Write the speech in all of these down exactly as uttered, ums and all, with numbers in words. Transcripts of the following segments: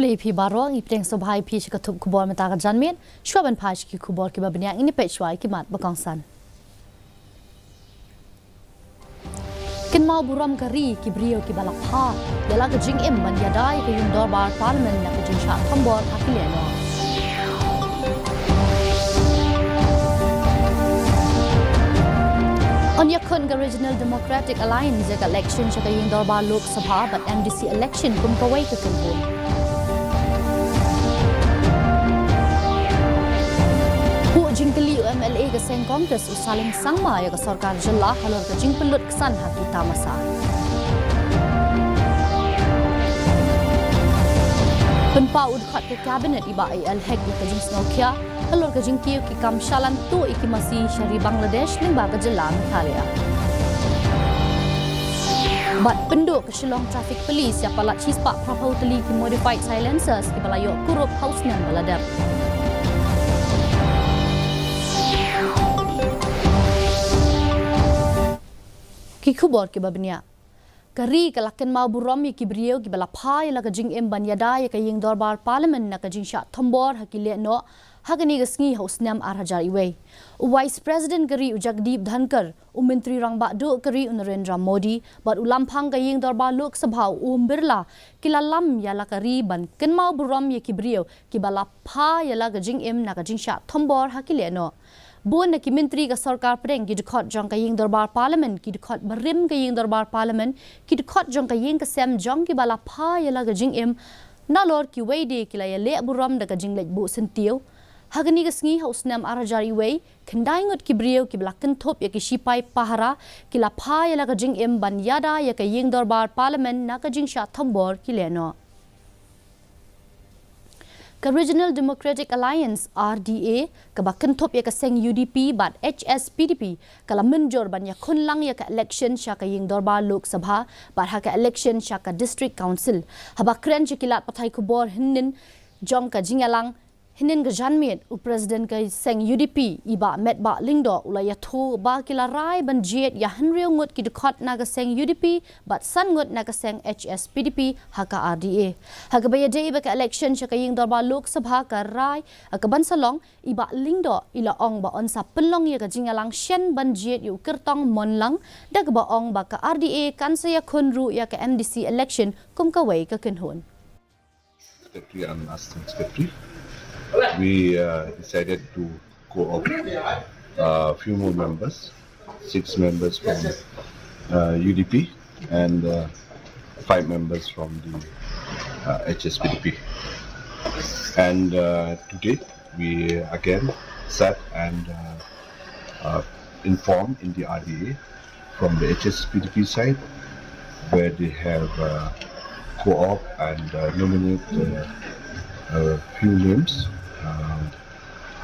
Ïa phi baroh, ngi pdiang sngewbha ïa phi sha ka thup khubor mynta ka janmiet. Shuwa ban phai sha ki khubor kiba bniah, ngin ïa peit shuwa ïa ki mat ba kongsan. Kynmaw burom ka ri ki briew kiba la pha ïa la ka jingim ban ïada ïa ka ïing dorbar Parliament na ka jingshah thombor ha ki lehnoh. Yn ïakhun ka Regional Democratic Alliance ïa ka election sha ka ïing dorbar Lok Sabha bad M D C election kum kawei ka kynhun. Buh jingkylli u M L A ka seng Congress u Saleng Sangma ïa ka sorkar jylla halor ka jingpynlut ksan ha ki tamasa. Pynpaw u dkhot ka Cabinet i Bah A L Hek ïa ka jingsngewkhia halor ka jingkiew ki kam shalan tuh ïa ki masi sha ri Bangladesh lyngba ka jylla Meghalaya. Bad pynduh ka Shillong Traffic Police ïa palat shispah phraphew tylli ki modified silencers kiba la ïoh kurup ha u snem ba la dep. Ki khubor kiba bniah. Ka ri ka la kynmaw burom ïa ki briew kiba la pha ïa la ka jingim ban ïada ïa ka ïing dorbar Parliament na ka jingshah thombor ha ki lehnoh ha kane ka sngi ha u snem ar hajar wei. U Vice President ka ri u Jagdeep Dhankhar, u Myntri Rangbah Duh ka ri u Narendra Modi bad u Lamphang ka ïing dorbar Lok Sabha u Om Birla ki la lam ïa la ka ri ban kynmaw burom ïa ki briew kiba la pha ïa la ka jingim na ka jingshah thombor ha ki lehnoh. Bun na ki myntri ka sorkar pdeng ki dkhot jong ka ïing dorbar Parliament, ki dkhot barim ka ïing dorbar Parliament, ki dkhot jong ka ïing ka sem jong kiba la pha ïa la ka jingim, nalor kiwei de ki la ïaleh burom da ka jingleit buh syntiew. Ha kane ka sngi ha u snem ar hajar wei, khyndai ngut ki briew kiba la kynthup ïa ki shipai pahara ki la pha ïa la ka jingim ban ïada ïa ka ïing dorbar Parliament na ka jingshah thombor ki lehnoh. Ka Regional Democratic Alliance, R D A, kaba kynthup ïa ka seng U D P bad H S P D P, ka la mynjur ban ïakhun lang ïa ka election sha ka ïing dorbar Lok Sabha bad ha ka election sha ka District Council. Haba kren sha ki lad pathai khubor hynnin jong ka jingïalang, hynnin ka janmiet, u President ka seng U D P, i Bah Metbah Lyngdoh, u la ïathuh ba ki la rai ban jied ïa hynriew ngut ki dkhot na ka seng U D P bad san ngut na ka seng H S P D P ha ka R D A. Ha kaba ïadei bad ka election sha ka ïing dorbar Lok Sabha ka rai, ka ban sa long, i Bah Lyngdoh i la ong ba yn sa pynlong ïa ka jingïalang shen ban jied ïa u Kyrtong Monlang, da kaba ong ba ka R D A kan sa ïakhun ruh ïa ka M D C election kum kawei ka kynhun. Secretary and Assistant Secretary, we uh, decided to co-opt a few more members, six members from uh, U D P and uh, five members from the uh, H S P D P. And uh, today we again sat and uh, uh, informed in the R D A from the H S P D P side, where they have uh, co-op and uh, nominate uh, a few names, uh,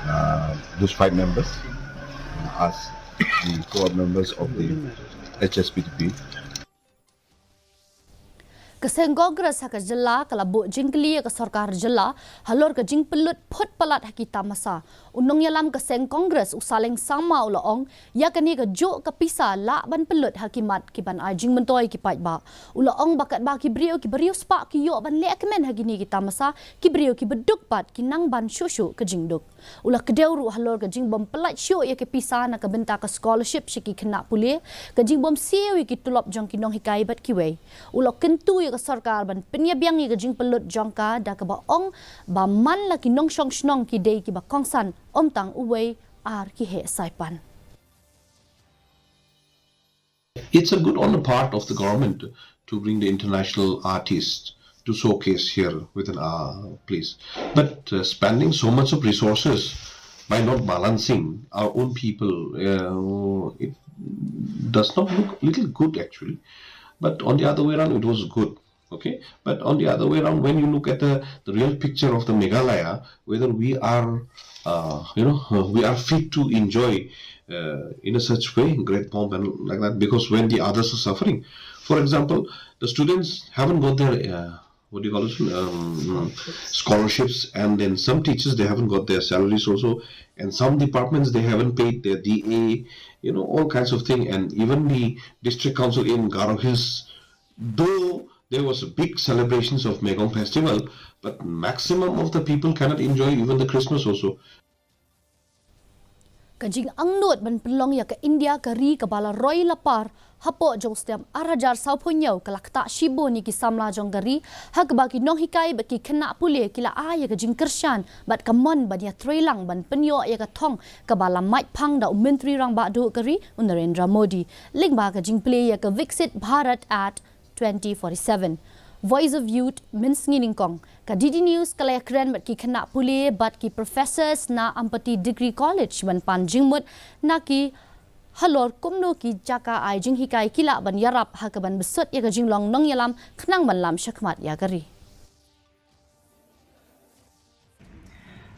uh, those five members, uh, as the co-op members of the H S P D P. Ka seng Congress ha ka jylla ka la buh jingkylli ïa ka sorkar jylla halor ka jingpynlut phut palat ha ki tamasa. U nongïalam ka seng Congress u Saleng Sangma u la ong, ïa kane kajuh ka pisa lah ban pynlut ha ki mat ki ban ai jingmyntoi ki paidbah. U la ong ba katba ki briew kiba riewspah ki ïoh ban leh kmen ha kine ki tamasa, ki briew kiba duk pat ki nang ban shuh shuh ka jingduk. U la kdew ruh halor ka jingbym pyllait shuh ïa ki pisa na ka bynta ka scholarship sha ki khynnah pule, ka jingbym siew ïa ki tulop jong ki nonghikai bad kiwei. U la kyntu ïa ka sorkar ban pynïabiang ïa ka jingpynlut jong ka, da kaba ong ba man la ki nongshong shnong ki dei kiba kongsan, ym tang uwei ar ki heh saipan. It's a good on the part of the government to bring the international artists to showcase here within our place. But uh, spending so much of resources by not balancing our own people, uh, it does not look little good actually. But on the other way around, it was good. Okay, but on the other way around, when you look at the, the real picture of the Meghalaya, whether we are, uh, you know, uh, we are fit to enjoy uh, in a such way, great pomp and like that, because when the others are suffering, for example, the students haven't got their uh, what do you call it, um, scholarships, and then some teachers, they haven't got their salaries also, and some departments, they haven't paid their D A, you know, all kinds of things, and even the district council in Garo Hills, though There was a big celebrations of Megong Festival, but maximum of the people cannot enjoy even the Christmas also. Ka jingangnud ban pynlong ïa ka India ka ri kaba la roi la par hapoh jong u snem ar hajar sawphew hynñiew ka la ktah shibun ïa ki samla jong ka ri, ha kaba ki nonghikai bad ki khynnah pule ki la ai ïa ka jingkyrshan bad ka mon ban ïatreilang ban pynïoh ïa ka thong kaba la mait phang da u Myntri Rangbah Duh ka ri u Narendra Modi lyngba ka jingplie ïa ka Viksit Bharat at twenty forty-seven. Voice of Youth mynsngi nyngkong. Ka D D News ka la ïakren bad ki khynnah pule bad ki professors na Ampati Degree College ban pan jingmut na ki halor kumno ki jaka ai jinghikai ki lah ban ïarap ha kaban bsut ïa ka jinglong nongïalam khnang ban lam shakhmat ïa ka ri.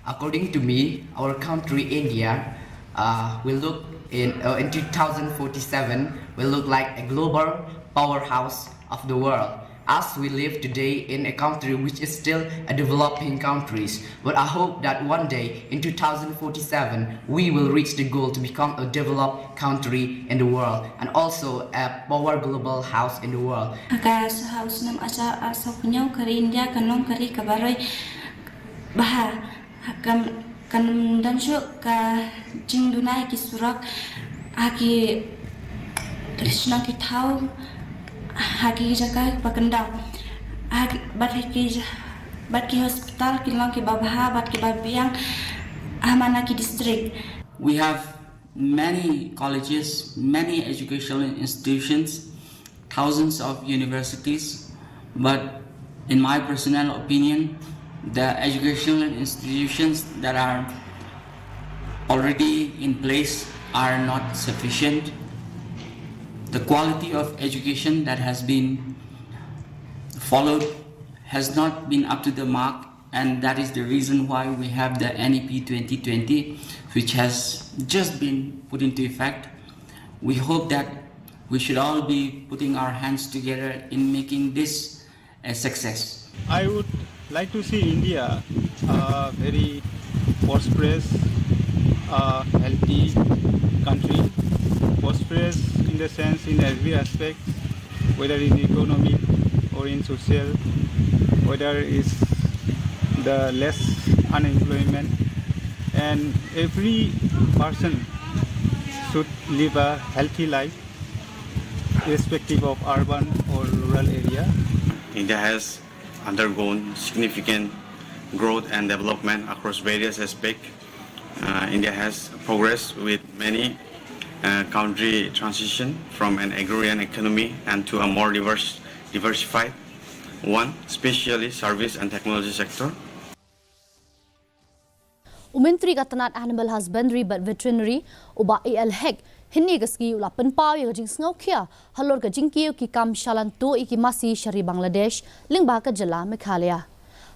According to me, our country India uh, will look in, uh, in two thousand forty-seven will look like a global powerhouse of the world. As we live today in a country which is still a developing country, but I hope that one day in two thousand forty-seven we will reach the goal to become a developed country in the world and also a power global house in the world. Ka snem ar hajar ar saw phew hynñiew ka ri India kan long ka ri kaba roi bha. Kan don shuh ka jingduna ïa ki surok ha ki shnong ki thaw ha ki jaka ba kyndaw bad ki hospital ki long kiba bha bad kiba biang ha man la ki district. We have many colleges, many educational institutions, thousands of universities, but in my personal opinion, the educational institutions that are already in place are not sufficient. The quality of education that has been followed has not been up to the mark, and that is the reason why we have the N E P twenty twenty, which has just been put into effect. We hope that we should all be putting our hands together in making this a success. I would like to see India a very prosperous, uh, healthy country, prosperous in the sense in every aspect, whether in economic or in social, whether it's the less unemployment, and every person should live a healthy life irrespective of urban or rural area. India has undergone significant growth and development across various aspects. Uh, India has progressed with many uh, country transition from an agrarian economy and to a more diverse, diversified one, especially service and technology sector. U Myntri ka tnat Animal Husbandry bad Veterinary, u Bah A L Hek, hynne ka sngi u la pynpaw ïa ka jingsngewkhia halor ka jingkiew ki kam shalan tuh ïa ki masi sha ri Bangladesh lyngba ka jylla Meghalaya.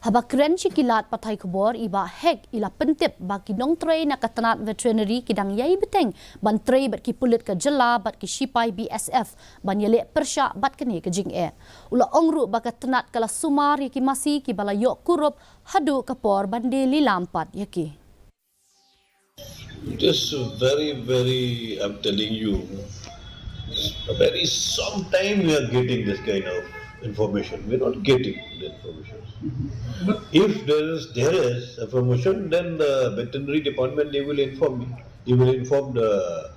Haba kren sha ki lad pathai khubor, i Bah Hek i la pyntip ba ki nongtrei na ka tnat Veterinary ki dang ïai bteng ban trei bad ki pulit ka jylla bad ki shipai B S F ban ïaleh pyrshah bad kane ka jingeh. U la ong ruh ba ka tnat ka la sumar ïa ki masi kiba la ïoh kurup haduh ka por ban die lilam pat ïa ki. It is very, very, I'm telling you, very sometime we are getting this kind of information. We are not getting the information. But if there is there is information, then the veterinary department, they will inform me. They will inform the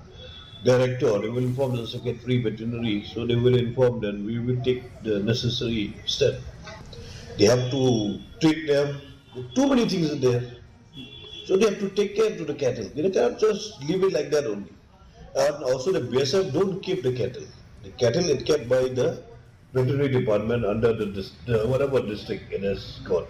director, they will inform the secretary veterinary, so they will inform, then we will take the necessary step. They have to treat them. Too many things are there. So they have to take care to the cattle. They cannot just leave it like that only. And also the B S F don't keep the cattle. The cattle is kept by the veterinary department under the, dis- the whatever district it has got.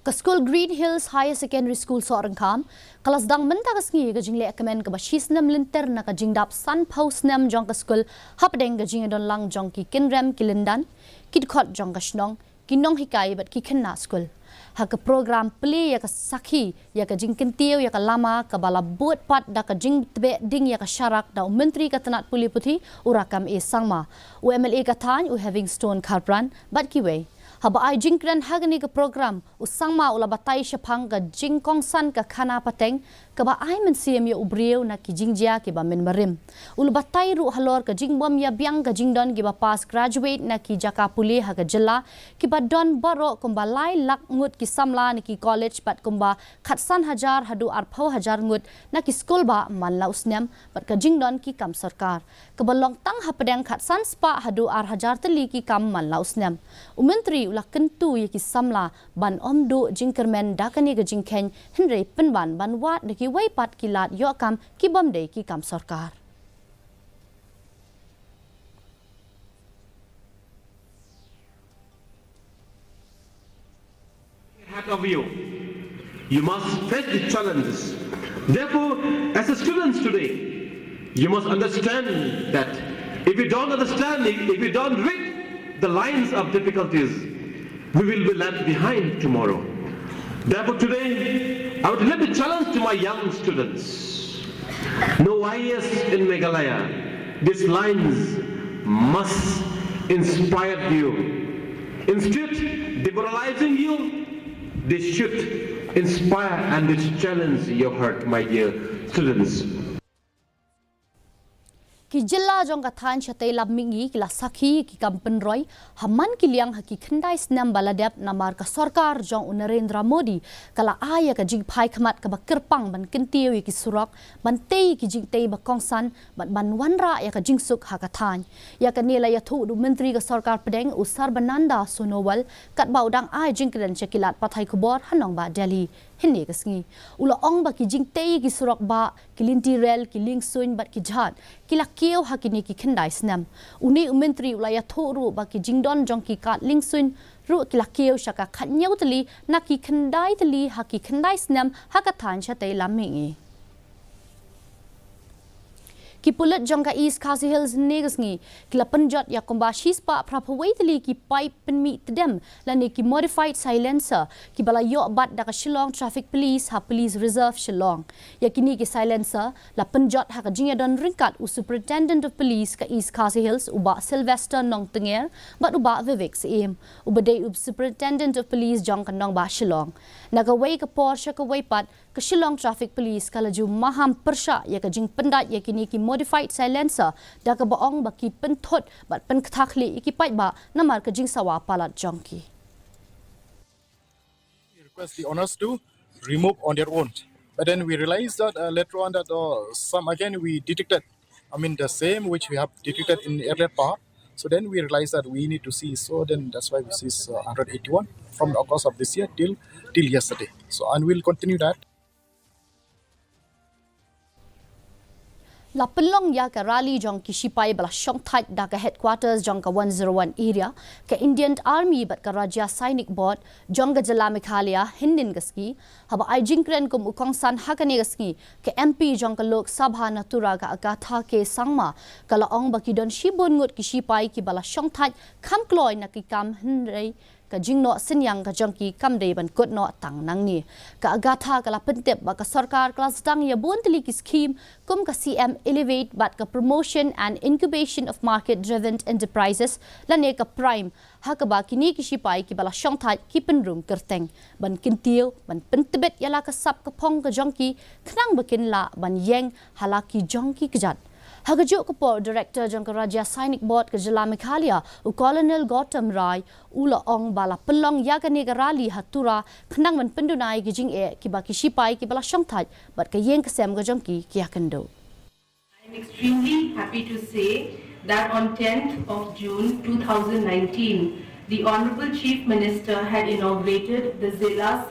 Ka skul Green Hills Higher Secondary School Sohryngkham ka la sdang mynta ka sngi ka jingleh kmen kaba shi snem lynter na ka jingdap san phew snem jong ka skul hapdeng ka jingdon lang jong ki kynrem ki lyndan, ki dkhot jong ka shnong, ki nonghikai bad ki khynnah skul. Ha ka program plie ïa ka sakhi ïa ka jingkyntiew ïa ka lama kaba la bud pat da ka jingtbeh ding ïa ka sharak da u Myntri ka tnat pule puthi u Rakkam A Sangma, u M L A ka thaiñ u Heavingstone Kharpran bad kiwei. Haba ai jingkren ha kane ka program, u Sangma u la batai shaphang ka jingkongsan ka khana pateng kaba ai mynsiem ïa u briew na ki jingjia kiba mynmarim. U la batai ruh halor ka jingbym ïa biang ka jingdon kiba pass graduate na ki jaka pule ha ka jylla, kiba don baroh kumba lai lak ngut ki samla na ki college bad kumba khatsan hajar haduh arphew hajar ngut na ki skul bah man la u snem bad ka jingdon ki kam sorkar, kaba long tang hapdeng khatsan spah haduh ar hajar tylli ki kam man la u snem. U Myntri u la kyntu ïa ki samla ban ym duh jingkyrmen da kane ka jingkheiñ, hynrei pynban ban wad da kiwei pat ki lad ïoh kam kibym dei ki kam sorkar. Ahead of you. You must face the challenges. Therefore, as a students today, you must understand that if you don't understand, if you don't read the lines of difficulties, we will be left behind tomorrow. Therefore, today, I would like to challenge to my young students. No I A S in Meghalaya. These lines must inspire you. Instead demoralizing you, this should inspire and this challenge your heart, my dear students. Ki jylla jong ka thaiñ shatei lam mihngi ki la sakhi ki kam pynroi ha man ki liang ha ki khyndai snem ba la dep namar ka sorkar jong u Narendra Modi ka la ai ïa ka jingphai khmat kaba kyrpang ban kyntiew ïa ki surok, ban tei ki jingtei ba kongsan bad ban wanrah ïa ka jingsuk ha ka thaiñ. Ïa kane la ïathuh da u Myntri ka Sorkar Pdeng u Sarbananda Sonowal katba u dang ai jingkren sha ki lad pathai khubor ha nongbah Delhi hynne ka sngi. U la ong ba ki jingtei ki surok bah, ki lynti rel, ki liengsuiñ bad ki jhad ki la kiew ha kine ki khyndai snem. Une u Myntri u la ïathuh ruh ba ki jingdon jong ki kad liengsuiñ ruh ki la kiew sha ka khathynñiew tylli na ki khyndai tylli ha ki khyndai snem ha ka thaiñ shatei lam mihngi. Ki pulit jong ka East Khasi Hills hynne ka sngi ki la pynjot ïa kumba shispah phraphew wei tylli ki paip pynmih tdem lane ki modified silencer kiba la ïoh bat da ka Shillong Traffic Police ha Police Reserve Shillong. Ïa kine ki silencer la pynjot ha ka jingïadon ryngkat u Superintendent of Police ka East Khasi Hills u Bah Sylvester Nongtnger bad u Bah Vivek Syiem uba dei u Superintendent of Police jong ka nongbah Shillong. Na kawei ka por sha kawei pat, ka Shillong Traffic Police ka la ju maham pyrshah ïa ka jingpyndait ïa kine ki modified silencer da kaba ong ba ki pynthut bad pynkthah khlieh ïa ki paidbah namar ka jingsawa palat jong ki. We request the owners to remove on their own. But then we realized that uh, later on that uh, some again we detected, I mean the same which we have detected in earlier part. So then we realized that we need to see. So then that's why we see uh, one hundred eighty-one from the August of this year till till yesterday. So and we'll continue that. La pynlong ïa ka rally jong ki shipai ba la shongthait da ka headquarters jong ka one zero one area, ka Indian Army bad ka Rajya Sainik Board jong ka jylla Meghalaya hynnin ka sngi. Haba ai jingkren kum u kongsan ha kane ka sngi, ka M P jong ka Lok Sabha na Tura ka Agatha K Sangma ka la ong ba ki don shibun ngut ki shipai kiba la shongthait kham kloi na ki kam hynrei ka jingnoh synñiang ka jong ki kam dei ban kut noh tang nangne. Ka Agatha ka la pyntip ba ka sorkar ka la sdang ïa bun tylli ki skhim kum ka C M Elevate bad ka Promotion and Incubation of Market Driven Enterprises lane ka Prime, ha kaba kine ki shipai kiba la shongthait ki pynrung kyrteng ban kyntiew ban pyntbit ïa la ka sap ka phong ka jong ki khnang ba kin lah ban ïeng ha la ki jong ki kjat. Ha kajuh ka por, Director jong ka Rajya Sainik Board ka jylla Meghalaya, u Colonel Gautam Rai, u la ong ba la pynlong ïa kane ka rally ha Tura khnang ban pynduna ïa ki jingeh kiba ki shipai kiba la shongthait bad ka ïing ka sem ka jong ki ki ïakynduh. I am extremely happy to say that on tenth of June two thousand nineteen, the Honorable Chief Minister had inaugurated the Zilla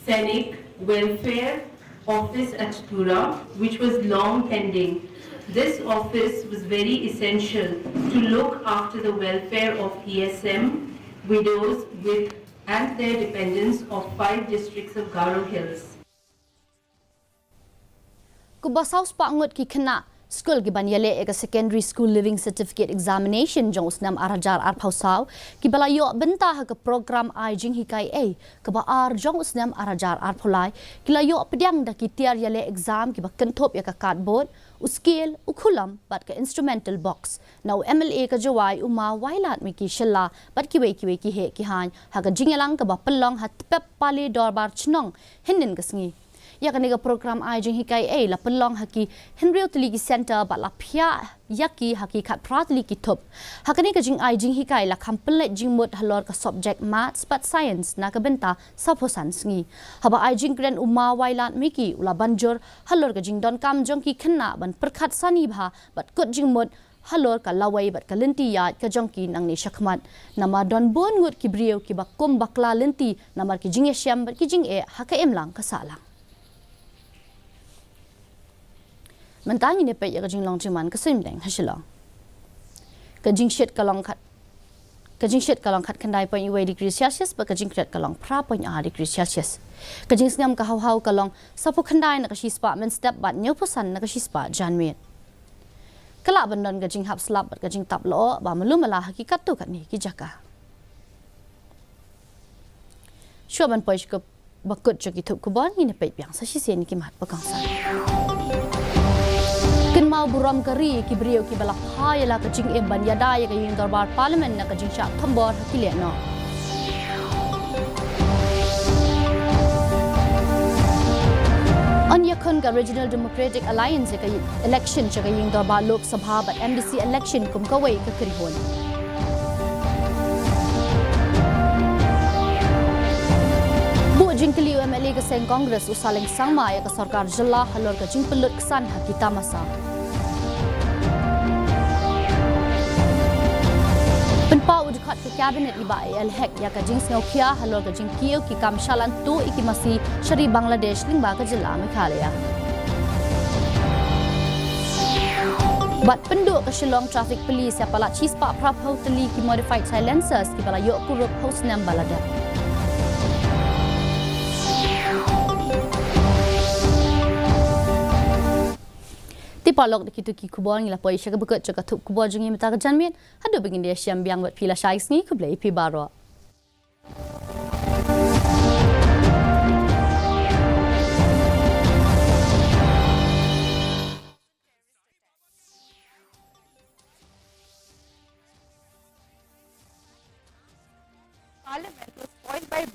Sainik Welfare Office at Tura, which was long pending. This office was very essential to look after the welfare of E S M, widows with and their dependents of five districts of Garo Hills. Kumba saw spah ngut ki khynnah skul ki ban ïaleh ïa ka Secondary School Leaving Certificate Examination jong u snem ar hajar arphew saw, kiba la ïoh bynta ha ka program ai jinghikai ei kaba ar jong u snem ar hajar arphew lai, ki la ïoh pdiang da ki tiar ïaleh exam kiba kynthup ïa ka cardboard, u scale, u khulam bad ka instrumental box. Na u M L A ka Jowai u Ma Wailadmiki Shylla bad kiwei kiwei ki heh ki haiñ ha ka jingïalang kaba pynlong ha Tpep Pale Dorbar Chnong hynnin ka sngi. Ïa kane ka program ai jinghikai ei la pynlong ha ki hynriew tylli ki centre bad la phiah ïa ki ha ki khatphra tylli ki thup. Ha kane ka jingai jinghikai la kham pynleit jingmut halor ka subject Maths bad Science na ka bynta sawphew san sngi. Haba ai jingkren u Ma Wailadmiki u la ban jur halor ka jingdonkam jong ki khynnah ban pyrkhat sani bha bad kut jingmut halor ka lawei bad ka lynti ïaid ka jong ki nangne shakhmat. Namar don bun ngut ki briew kiba kum bakla lynti namar ki jingïashem bad ki jingeh ha ka imlang ka sahlang. Mynta ngin ïa peit ïa ka jinglong jingman ka suiñ bneng ha Shillong. Ka jingshit ka long khat ka jingshit ka long khatkhyndai point wei degree Celsius bad ka jingkret ka long phra point ar degree Celsius. Ka jingsngem ka hawhaw ka long sawphew khyndai na ka shispah mynstep bad hynñiewphew san na ka shispah janmiet. Ka lah ban don ka jinghap slap bad ka jingtap lyoh ba malu mala ha ki katto katne ki jaka. Shuwa ban poi sha kaba kut jong ki thup khubor ngin ïa peit biang sa shisien ïa ki mat ba kongsan. Kynmaw burom ka ri ïa ki briew kiba la phah ïa la ka jingim ban ïada ïa ka ïing dorbar Parliament na ka jingshah thombor ha ki lehnoh. Yn ïakhun ka Regional Democratic Alliance ïa ka election sha ka ïing dorbar Lok Sabha bad M D C election kum kawei ka kynhun. Buh jingkylli u M L A ka seng Congress u Saleng Sangma ïa ka sorkar jylla halor ka jingpynlut ksan ha ki tamasa. Pynpaw u dkhot ka Cabinet i Bah A L Hek ïa ka jingsngewkhia halor ka jingkiew ki kam shalan tuh ïa ki masi sha ri Bangladesh lyngba ka jylla Meghalaya. Bad pynduh ka Shillong Traffic Police ïa palat shispah phraphew tylli ki modified silencers kiba la ïoh kurup ha u snem ba la dep. Te paralok, da kito ki khubor ngi la poi sha kaba kut jong ka thup khubor jong ngi mynta ka janmiet. Haduh ba ngin ïashem biang bad phi lashai sngi, khublei phi baroh. Parliament was spoiled by